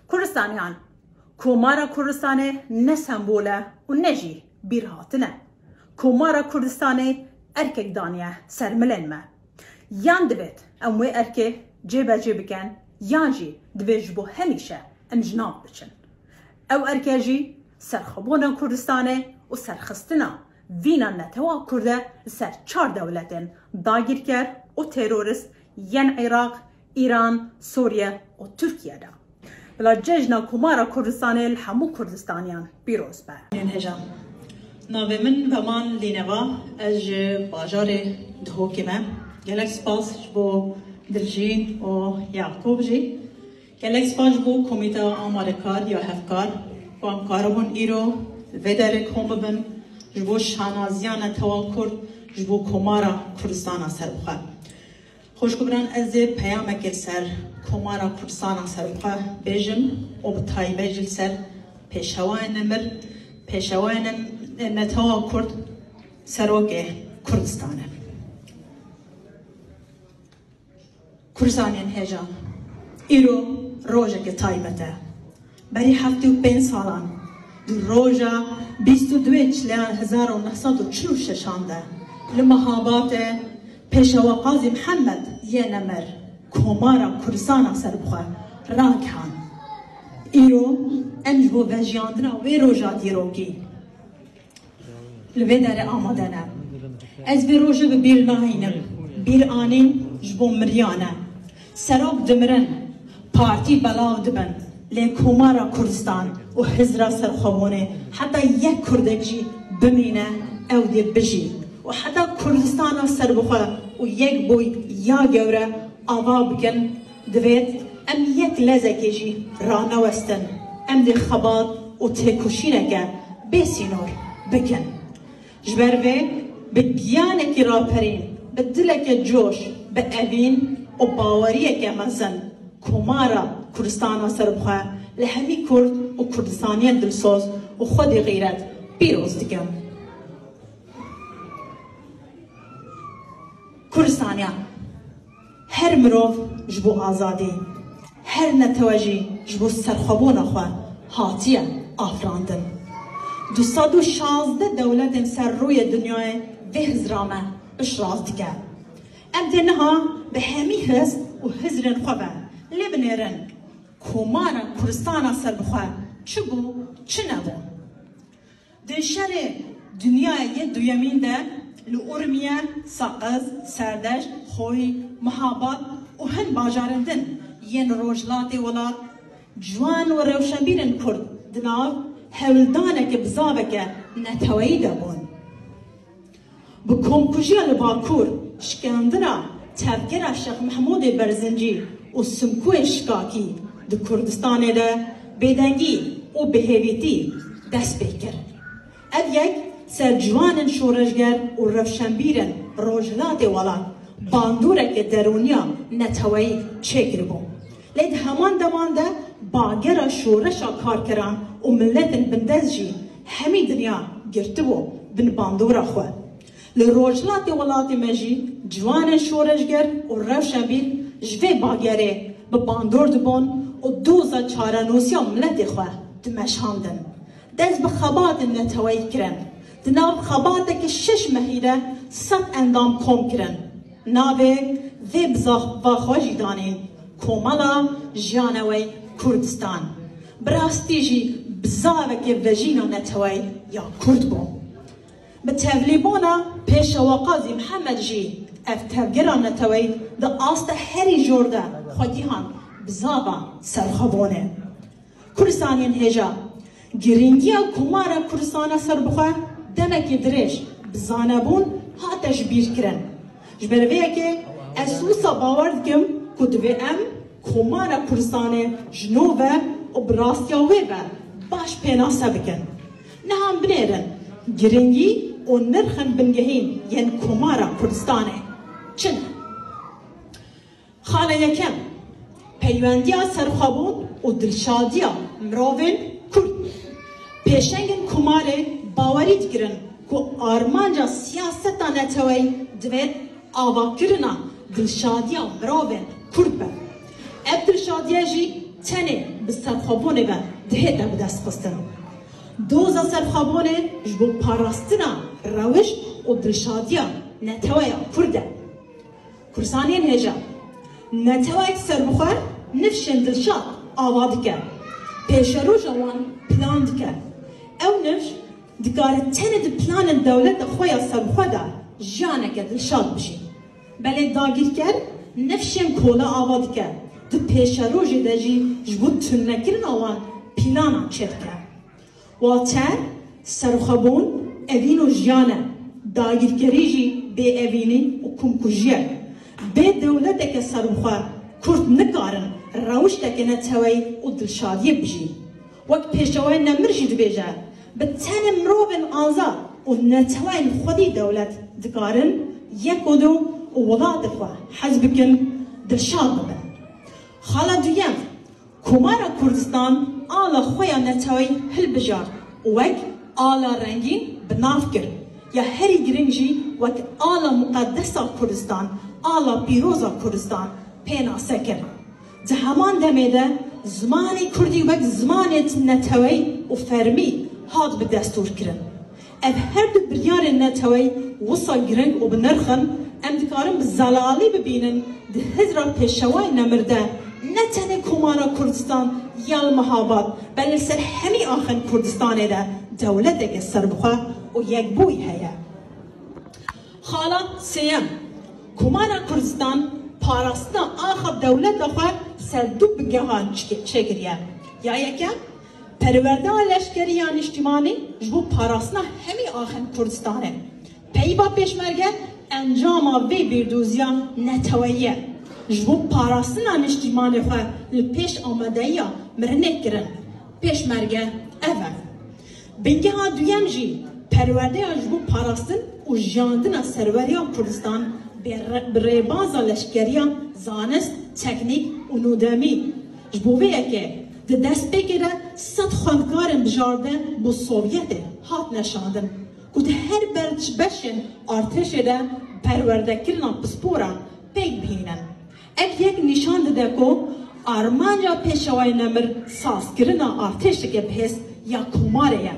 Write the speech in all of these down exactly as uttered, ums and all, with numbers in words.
Kurdistaniyan, Komara Kurdistanê ne sembol e û ne jî bîrhatin e. Komara Kurdistanê erkek daniye ser milên me. Yan divêt em wê erkê cêbecê bikin, yan jî divê ji bo hemîşe em ji nav biçin. Ew erke jî serxwebûna Kurdistanê û serxistina vîna netewa Kurd e li ser çar dewletên dagîrker û terorist yên Iraq, Îran, Sûriye û Tirkiye de. Bila cejna Komara Kurdistanê li hemû Kurdistaniyan pîroz be. Yên hêja. Navê min Veman Lîneva, ez ji bajarê Dihokê me. Gelek spas ji bo Dilcîn û Yaqûb jî. Gelek spas ji bo Komîteya Amadekar ya Hevkar, ku em karibûn îro li vê derê kom bibin, ji bo şanaziya netewa Kurd, ji bo Komara Kurdistana serbixwe. Xwişk û biran, ez ê peyamekê li ser Komara Kurdistana serbixwe bêjim û bi taybet jî li ser pêşewayê nemir, pêşewayê ne-, netewa Kurd, serokê Kurdistan e. Kurdistanên hêja, îro rojeke taybet e. Berî heftê û pênc salan, di roja bîst û duê Çileyan hezar û neh sed û çil û şeşan de, li Mehabatê Pêşewa Qazî Mihemed yê Nemir Komara Kurdistana serbixwe ragihan. Îro em ji bo vejiyandina wê roja dîrokî li vê derê amade ne. Ez vê rojê bi bîr nahînim. Bîr anîn ji bo miriyan e. Serok dimirin, partî belav dibin, lê Komara Kurdistan û Hizra Serxwebûnê heta yek Kurdek jî bimîne, ew dê bijî. Û heta Kurdistana serbixwe û yekbûy ya gewre ava bikin, divêt em yek lezekê jî ranewestin. Em dê xebat û têkoşîneke bê sînor bikin. Ji ber vê, bi giyanekî raperîn, bi dileke coş, bi evîn û baweriyeke mezin Komara Kurdistana serbixwe li hemî Kurd û Kurdistaniyên dilsoz û xwedî xîret pîroz dikim. Kurdistaniya. Her mirov ji bo azadî, her netewe jî ji bo serxwebûna xwe hatiye afirandin. Du sed û şazdeh dewletên ser rûyê dinyayê vê hizra me piştrast dike. Em dê niha bi hemî his û hizrên xwe ve lê binêrin, Komara Kurdistana serbixwe çi bû, çi nebû. Di şerê dinyayê yê duyemîn de li Urmiye, Saqiz, Serdeşt, Xoyî, Mihabad û hin bajarên din yên rojhilatê welat, ciwan û rewşenbîrên Kurd di nav hewldaneke bizaveke neteweyî de bûn. Bi komkujiya li Bakur, şikandina tevgera Şêx Mehmûdê Berzincî û Simkûyê Şikakî di Kurdistanê de bêdengî û bihêvîtî dest pê kir. Ev yek ser ciwanên şoreşger û rewşenbîrên Rojhilatê Welat bandoreke derûniya neteweyî çêkiribû. Lê di heman deman de bagera şoreşa karkeran û miletên bindest jî hemî dinya girtibû bin bandora xwe. Li Rojhilatê Welatê me jî ciwanên şoreşger û rewşenbîr ji vê bagerê bi bandor dibûn û doza çarenûsiya miletê xwe dimeşandin. Dest bi xebatên neteweyî kirin. Di nav xebateke şeş mehî de sed endam kom kirin. Navê vê bizava xwe jî danîn Komela Jiyaneweyî Kurdistan. Bi rastî jî bizaveke vejîna neteweyî ya Kurd bû. Bi tevlîbûna Pêşewa Qazî Mihemed jî ev tevgera neteweyî di asta herî jor de xwe gihand bizava serxwebûnê. Kurdistaniyên hêja, girîngiya Komara Kurdistana serbixwe demekê dirêj bi zanebûn hate ji bîr kirin. Ji ber vê yekê ez wisa bawer dikim ku divê em Komara Kurdistanê ji nû ve û bi rastiya wê ve baş pênase bikin. Niha em binêrin girîngî û nirxên bingehîn yên Komara Kurdistanê çi ne? Xala yekem, peywendiya serxwebûn û dilşadiya mirovên Kurd. Pêşengên Komarê bawerî dikirin ku armanca siyaseta neteweyî divêt avakirina dilşadiya mirovên Kurd be. Ev dilşadiye jî Tenê bi serxwebûnê ve dihête bidestxistin. Doza serxwebûnê ji bo parastina rewişt û dilşadiya neteweya Kurd e. Kursaniyên hêja. Neteweyek serbixwe nifşên dilşad ava dike. Pêşeroja wan plan dike. Ew nifş dikare tenê di planên dewleta xwe ya serbixwe de jiyaneke dilşad bijî. Belê dagîrker nifşên kola ava dike. Di pêşerojê de jî ji bo tunekirina wan planan çêdike. Wate, serxwebûn evîn û jiyan e. Dagîrkerî jî bêevînî û komkujî ye. Bê dewleteke serbixwe Kurd nikarin rewişteke neteweyî û dilşadiyê bijîn. Wek Pêşewayê Nemir jî dibêje, bi tenê mirovên azad û neteweyên xwedî dewlet dikarin yek û du û welatê xwe hez bikin, dilşad bibin. Xala duyem, Komara Kurdistan ala xwe ya neteweyî hilbijart û wek ala rengîn bi nav kir. Ya herî girîng jî wek ala muqedesa Kurdistan, ala pîroza Kurdistan pênase kir. Di heman demê de zimanê kurdî wek zimanê neteweyî û fermî hat bi destûr kirin. Ev her du biryarên neteweyî wisa girîng û bi nirx in, em dikarin bi zelalî bibînin di hizra Pêşewayê Nemir de ne tenê Komara Kurdistan ya li Mehabad, belê li ser hemî axên Kurdistanê de dewleteke serbixwe û yekbûyî heye. Xala sêyem, Komara Kurdistan parastina axa dewleta xwe ser du bingehan çike-, çêkiriye. Ya yekem, perwerdeya leşkerî ya niştimanî ji bo parastina hemî axên Kurdistanê. Peyva Pêşmerge encama vê bîrdoziya neteweyî ye. Ji bo parastina niştimanê xwe li pêş amadeyiya mirinê kirin. Pêşmerge ev e. Bingeha duyem jî perwerdeya ji bo parastin û jiyandina serweriya Kurdistan bi re-, bi rêbaza leşkeriya, zanist, teknîk û nûdemî. Ji bo vê yekê di destpêkê de sed xwendkarên bijarde bo Sovyetê hatine şandin ku di her ber-, beşên artêşê de perwerdekirina pisporan pêk bihînin. Ev yek nîşan dide ku armanca Pêşewayê Nemir sazkirina artêşeke bihêz ya komarê ye.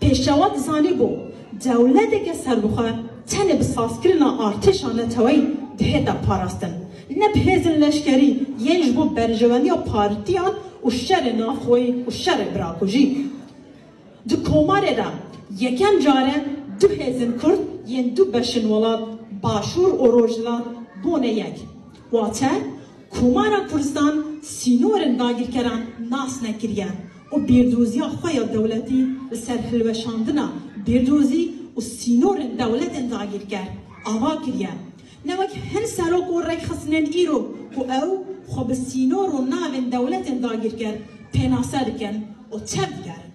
Pêşewa dizanîbû, dewleteke serbixwe tenê bi sazkirina artêşa neteweyî dihête parastin, ne bi hêzên leşkerî yên ji bo berjeweniya partiyan û şerê navxweyî û şerê birakujî. Di komarê de yekem car e du hêzên Kurd yên du beşên welat, Başûr û Rojhilat, bûne yek. Wate, Komara Kurdistan sînorên dagîrkeran nas nekiriye û bîrdoziya xwe ya dewletî li ser hilweşandina bîrdozî û sînorên dewletên dagîrker ava kiriye. Ne wek hin serok û rêkxistinên îro ku ew xwe bi sînor û navên dewletên dagîrker pênase dikin û tev digerin.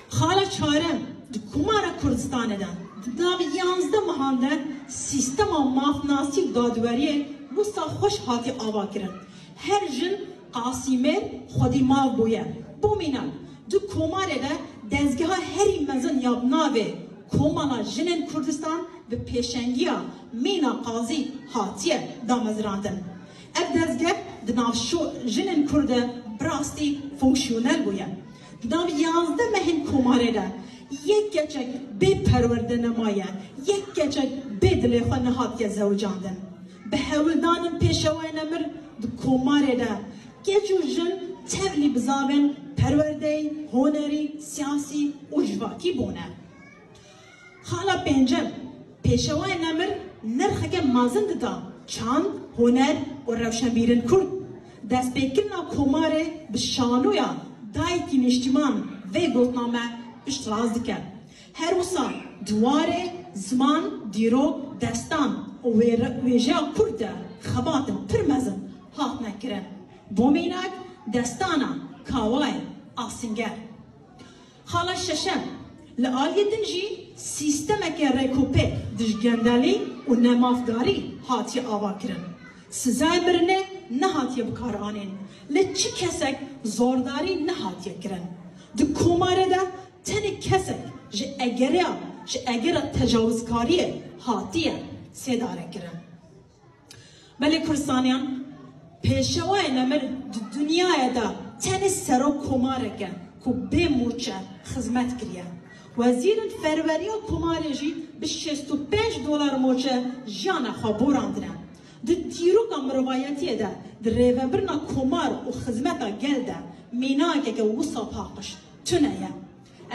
Xala çarem, di Komara Kurdistanê de di nav yanzdeh mehan de sîstema mafnasî û dadweriyê wisa xweş hatiye avakirin. Her jin qasîmêr xwedî mav bûye. Bo mînak, di komarê de dezgeha herî mezin ya bi navê Komala Jinên Kurdistan bi pêşengiya Mîna Qazî hatiye damezrandin. Ev dezgeh di nav şo-, jinên Kurd de bi rastî fonksiyonel bûye. Di nav yanzdeh mehên komarê de yek keçek bê perwerde nemaye, yek keçek bê dilê xwe nehatiye zewicandin. Bi hewldanên Pêşewayê Nemir di komarê de keç û jin tevlî bizavên perwerdeyî, hunerî, siyasî û civakî bûne. Xala pêncem, Pêşewayê Nemir nirxeke mezin dida çand, huner û rewşenbîrên Kurd. Destpêkirina komarê bi şanoya Dayikî Niştiman vê gotina me piştrast dike. Her wisa di warê ziman, dîrok, destan û wêre-, wêjeya Kurd de xebatên pir mezin hatine kirin. Bo mînak, destana Kawayê Asînger. Xala şeşem, li aliyê din jî sîstemeke rêkûpêk dij gendelî û nemafdarî hatiye avakirin. Sizayê mirinê nehatiye bikaranîn. Li çi kesek zordarî nehatiye kirin. Di komarê de tenê kesek ji egereya, ji egera tecawizkariyê hatiye sêdarekirin. Belê Kurdistaniyan, Pêşewayê Nemir di dinyayê de tenê serok komarek e ku bê mûçe xizmet kiriye. Wezîrin ferweriya komarê jî bi şêst û pênc dolar moçe jiyana xwe borandine. Di dîroka mirovayetiyê de, di rêvebirina komar û xizmeta gel de mînakeke wisa paqij tune ye.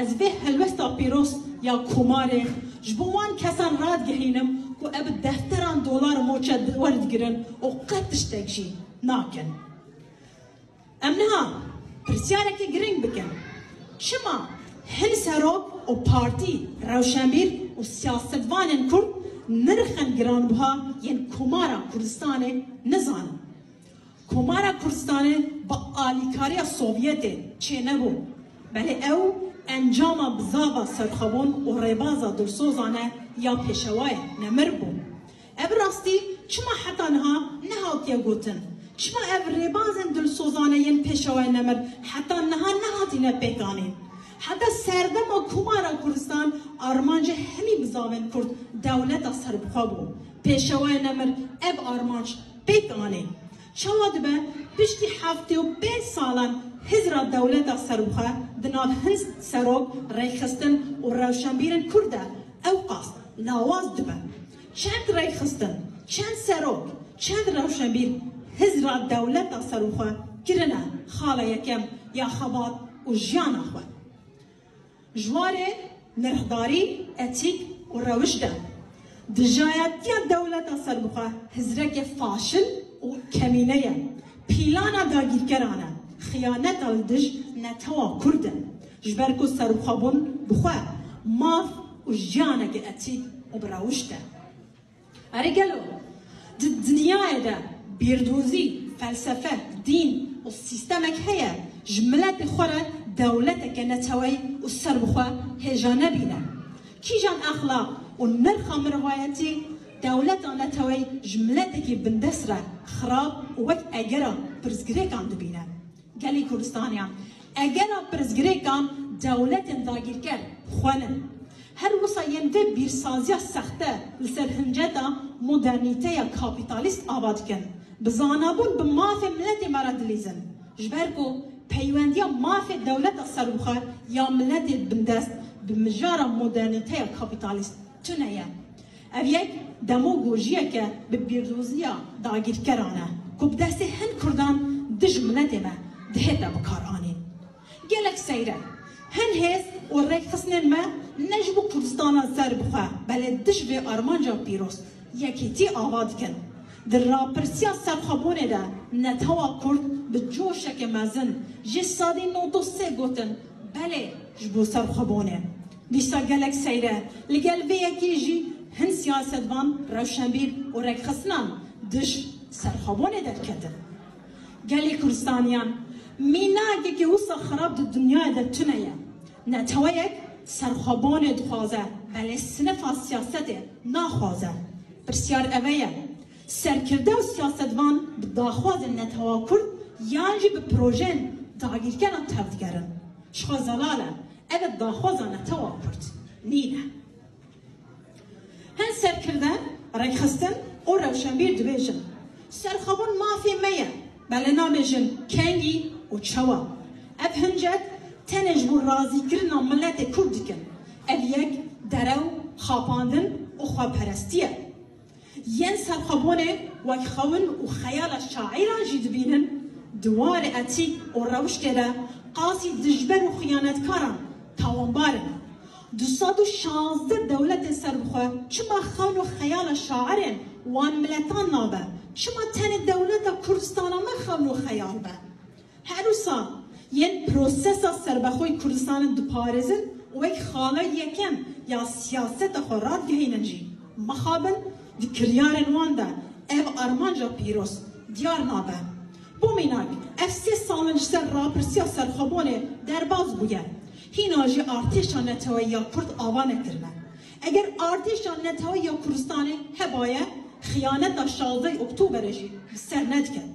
Ez vê helwesta pîroz ya komarê ji bo wan kesan radigihînim ku ev bi defteran dolar moçe di-, werdigirin û qet tiştek jî nakin. Em niha pirsyareke girîng bikin. Çima hin serok û partî, rewşenbîr û siyasetvanên Kurd nirxên giranbuha yên Komara Kurdistanê nizanin? Komara Kurdistanê bi alîkariya Sovyetê çênebû. Belê ew encama bizava serxwebûn û rêbaza dilsozane ya Pêşewayê Nemir bû. Ev rastî çima heta niha nehatiye gotin? Çima ev rêbazên dilsozane yên Pêşewayê Nemir heta niha nehatine pêkanîn? Heta serdema Komara Kurdistan armancê hemî bizavên Kurd dewleta serbixwe bû. Pêşewayê Nemir ev armanc pêk anî. Çawa dibe piştî heftê û pênc salan hizra dewleta serbixwe di nav hin serok, rêkxistin û rewşenbîrên Kurd de ewqas lawaz dibe? Çend rêkxistin, çend serok, çend rewşenbîr hizra dewleta serbixwe kirine xala yekem ya xebat û jiyana xwe? Ji warê nirxdarî, etîk û rewş de, dijayetiya dewleta serbixwe hizreke faşil û kemîne ye. Pîlana dagîrkeran e, xiyaneta li dij netewa Kurd e. Ji ber ku serbixwebûn bi xwe maf û jiyaneke etîk û bi rewş e. Erê gelo di dinyayê de bîrdozî, felsefe, dîn û sîstemek heye ji miletê xwe re dewleteke neteweyî û serbixwe hêja nebîne? Kîjan exlaq û nirxa mirovayetî dewleta neteweyî ji miletekî bindest re xirab û wek egera pirsgirêkan dibîne? Gelê Kurdistaniyan, egera pirsgirêkan dewletên dagîrker xwe ne. Her wisa yên vê bîrsaziya sexte li ser hinceta modernîteya kapîtalîst ava dikin. Bi zanabûn bi mafê miletê me re dilîzin. Ji ber ku peywendiya mafê dewleta serbixwe ya miletê bindest bi mijara modernîteya kapîtalîst tune ye. Ev yek demogojiyeke bi bîrdoziya dagîrkeran e ku bi destê hin Kurdan dij miletê me dihête bikaranîn. Gelek seyr e. Hin hêz û rêkxistinên me ne ji bo Kurdistana serbixwe, belê dij vê armanca pîroz, yekîtî ava dikin. Di rapirsiya serxwebûnê de netewa Kurd bi coşeke mezin jê sedî nod û sê gotin, belê ji bo serxwebûnê. Dîsa gelek seyr e, li gel vê yekê jî hin siyasetvan, rewşenbîr û rêkxistinan dij serxwebûnê derketin. Gelê Kurdistaniyan, mînakeke wisa xirab di dinyayê de tune ye. Neteweyek serxwebûnê dixwaze, belê sinifa siyasetê naxwaze. Pirsyar ev e ye, serkirde û siyasetvan bi daxwazên netewa Kurd yan jî bi projeyên dagîrkeran tevdigerin? Ji xwe zelal e, ev e daxwaza netewa Kurd nîne. Hin serkirde, rêkxistin û rewşenbîr dibêjin, serxwebûn mafê me ye, belê nabêjin kengî û çawa. Ev hincet tenê ji bo razîkirina miletê Kurd dikin. Ev yek derew, xapandin û xweperestî ye. Yên serxwebûnê wek xewn û xeyala şaîran jî dibînin, di warê etîk û rewştê de qasî dijber û xiyanetkaran tawanbar in. Du sed û şazdeh dewletên serbixwe çima xewn û xeyala şairên wan miletan nabe? Çima tenê dewleta Kurdistana me xewn û xeyal be? Her wisa yên prosesa serbexweyî Kurdistanê diparêzin û wek xala yekem ya siyaseta xwe radigihînin jî, mixabin di kiryarên wan de ev armanca pîroz diyar nabe. Bo mînak, ev sê sal in ji ser rapirsiya serxwebûnê derbas bûye. Hîna jî artêşa neteweyî ya Kurd ava nekirine. Eger artêşa neteweyî ya Kurdistanê hebaye, xiyaneta şazdeh Oktoberê jî bi ser nediket.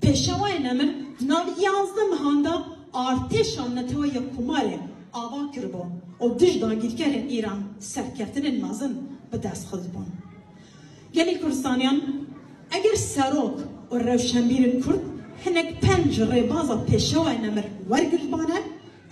Pêşewayê Nemir di nav yanzdeh mehan de artêşa neteweyî ya Komarê ava kiribû û dij dagîrkerên Îran serkeftinên mezin bi dest xistibûn. Gelê Kurdistaniyan, Eger serok û rewşenbîrên Kurd hinek pend ji rêbaza Pêşewayê Nemir wergirtbane,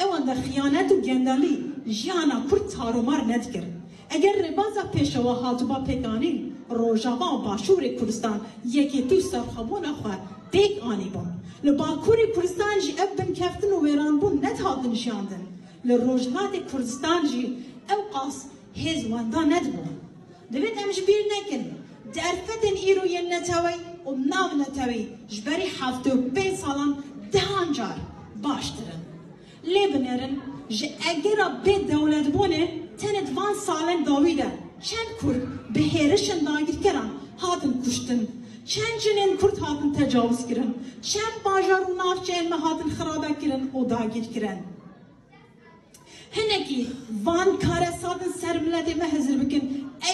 ew wenda xiyanet û gendelî jiyana Kurd tarûmar nedikirin. Eger rêbaza Pêşewa hatûba pêkanîn, Rojava û Başûrê Kurdistan yekêtî û serxwebûna xwe pêk anîbûn. Li Bakurê Kurdistan jî ev binkeftin û wêranbûn nedihatin jiyandin. Li Rojhilatê Kurdistan jî ew qas hêz wenda nedibû. Divêt em ji bîr nekin, derfetên îro yên neteweyî û navneteweyî ji berî heftê û pênc salan dehan car baştir in. Lê binêrin, ji egera bê dewletbûnê tenê di van salên dawî de çend Kurd bi hêrişên dagîrkeran hatin kuştin, çend jinên Kurd hatin tecawizkirin, çend bajar û navçeyên me hatin xirabekirin û dagîrkirin. Hinekî van karesatin ser miletê me hizir bikin,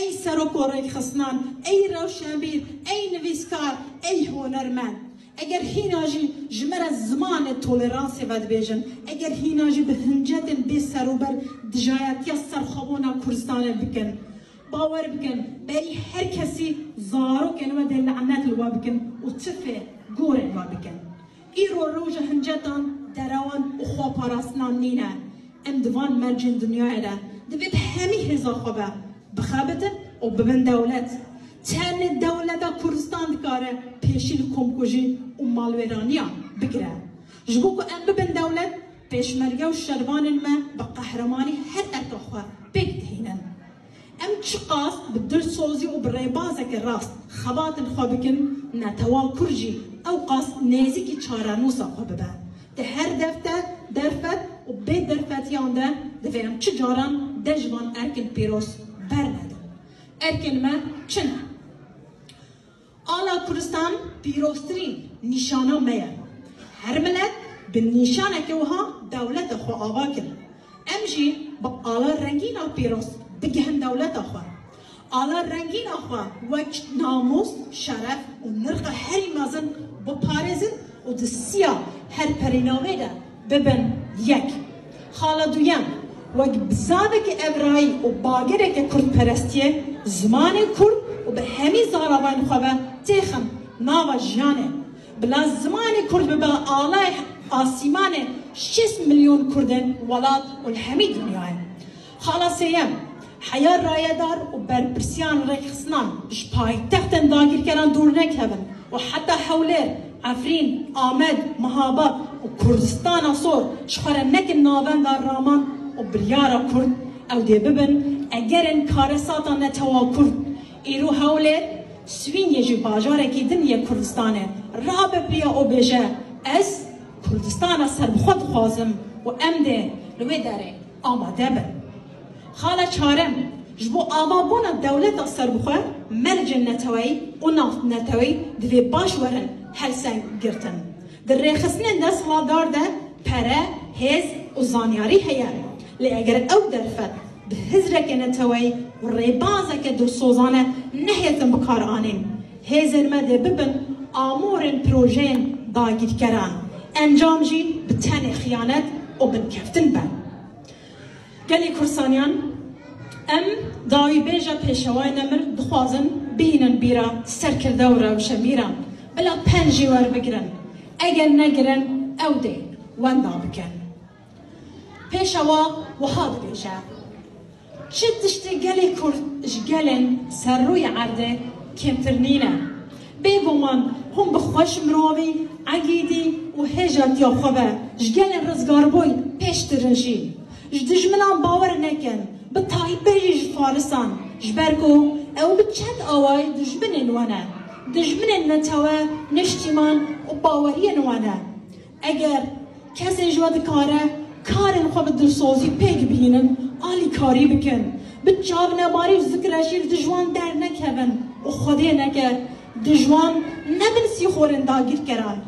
ey serok û rêkxisnan, ey rewşenbîr, ey nivîskar, ey hunermend. Eger hîna jî ji me re zimanê toleransê vedibêjin, eger hîna jî bi hincetên bêserûber dijayetiya serxwebûna Kurdistanê bikin, bawer bikin, berî her kesî zarokên we dê lanet li we bikin û tifê gorên we bikin. Îro roja hincetan, derewan û xweparastinan nîne. Em di van mercên dinyayê de divê bi hemî hêza xwe ve bixebitin û bibin dewlet. Tenê dewleta Kurdistan dikare pêşî li komkujî û malwêraniyan bigire. Ji bo ku em bibin dewlet, pêşmerge û şervanên me bi qehremanî her erka xwe pêk dihînin. Em çiqas bi dilsozî û bi rêbazeke rast xebatên xwe bikin, netewa Kurd jî ew qas nêzîkî çarenûsa xwe bibe. Di her defter, derfet û bê derfetiyan de divê em çi caran de ji van erkên pîroz bernedin. Erkên me çi ne? Ala Kurdistan pîroztirîn nîşana me ye. Her milet bi nîşaneke wiha dewleta xwe ava kir. Em jî bi ala rengîna pîroz bigihin dewleta xwe. Ala rengîna xwe wek namûs, şeref û nirxa herî mezin biparêzin û di siya her perînavê de bibin yek. Xala duyem, wek bizaveke evrayî û bagereke kurdperestiyê, zimanê kurd û bi hemî zaravayên xwe ve têxin nava jiyanê. Bila zimanê kurd bibe alayê asîmanê şêst milyon kurdên welat û li hemî dinyayê. Xala sêyem, heya rayedar û berpirsiyan rêkxistinan ji paytextên dagîrkeran dûr nekevin û heta Hewlêr, Efrîn, Amed, Mihabad û Kurdistana Sor ji xwe re nekin navenda raman û biryara Kurd, ew dê bibin egerên karesata netewa Kurd. Îro Hewlêr, Swînyê jî bajarekî din yê Kurdistanê rabe piya û bêje, ez Kurdistana serbixwe dixwazim û em dê li wê derê amade bin. Xala çarem, ji bo avabûna dewleta serbixwe, mercên neteweyî û navneteweyî divê baş werin helseng girtin. Di rêxistinên desthilatdar de pere, hêz û zanyarî heye. Lê eger ew derfet bi hizreke neteweyî û rêbazeke dilsozane nehêtin bikaranîn, hêzên me dê bibin amûrên projeyên dagîrkeran, encam jî bi tenê xiyanet û binkeftin be. Gelê Kursaniyan, em dawî bêja Pêşewayê Nemir dixwazin bihînin bîra serkirde û rewşenbîran, bila pend jî werbigirin. Eger negirin, ew dê wenda bikin. Pêşewa wiha dibêje, çi tiştê gelê Kurd ji gelên ser rûyê erdê kêmtir nîne. Bêguman hûn bi xweş mirovî, egîdî û hêjatiya xwe ve ji gelên rizgarbûyî pêştir in jî. Ji dijminan bawer nekin, bi taybet jî ji farisan, ji ber ku ew bi çend awayî dijminên we ne. Dijminên netewe, niştîman û baweriyên we ne. Eger kesên ji we dikare karên xwe bi dilsozî pêk bihînin, alîkarî bikin, bi çavnebarî û zikreşî li dijwan dernekevin û Xwedê neke dijwan nebin sîxorên dagîrkeran.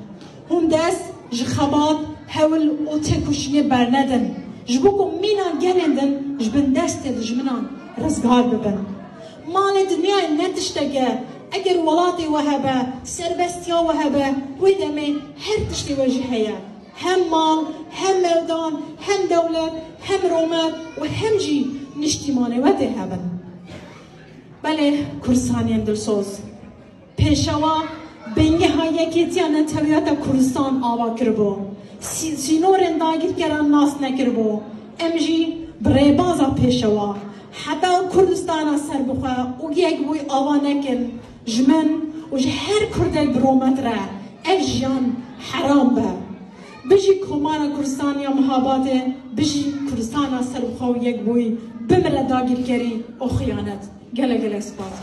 Hûn dest ji xebat, hewl û têkoşînê bernedin, ji bo ku mîna gelên din ji bin destê dijminan rizgar bibin. Malê dinyayê ne tiştek e, eger welatê we hebe, serbestiya we hebe, wê demê her tiştê we jî heye. Hem mal, hem mewdan, hem dewlet, hem rûmet û hem jî niştîmanê we tê hebin. Belê, Kursaniyên dilsoz, Pêşewa bingeha yekêtiya neteweyata Kurdistan ava kiribû. Sî-, sînorên dagirkeran nas nekiribû. Em jî bi rêbaza Pêşewa heta Kurdistana serbixwe û yekbûyî ava nekin, ji min û ji her Kurdek bi rûmet re ev jiyan heram be. Bijî Komara Kurdistan ya Mihabatê, bijî Kurdistana serbixwe û yekbûyî, bimire dagirkerî û xiyanet. Gelek gelek spas.